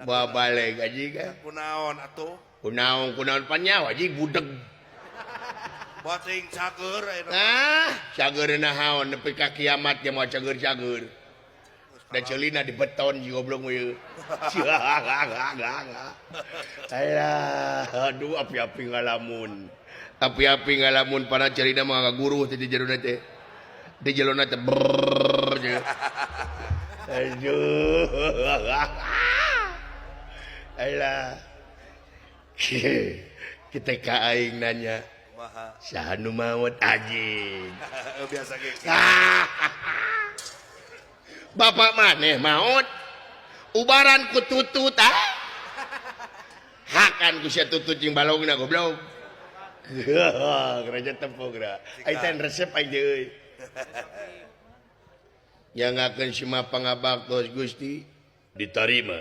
Bawa balik aja kan. Kunaon atuh? Kunaon kunaon panyawa aja budeg. Bating cager ayeuna. Ah, cager naon nepi ka kiamat ge moal cager-cager. Da ceulina di beton ji goblok ieu. Alah, aduh api-api ngalamun. Api-api ngalamun para ceulina mah ngaguru teh di jerona teh. Di jerona teh brrrr. Aduh. Alah. Kita ka aing nanya. Kumaha? Saha nu maot anjing? Biasa ge. Bapak maneh maot ubaran ku tutut ah. Hakan ku sia tutut jeung balongna goblok. Geraja tempo geura. Ai teh resep aing deui euy. Nyangakeun si mah pangabaktos Gusti ditarima.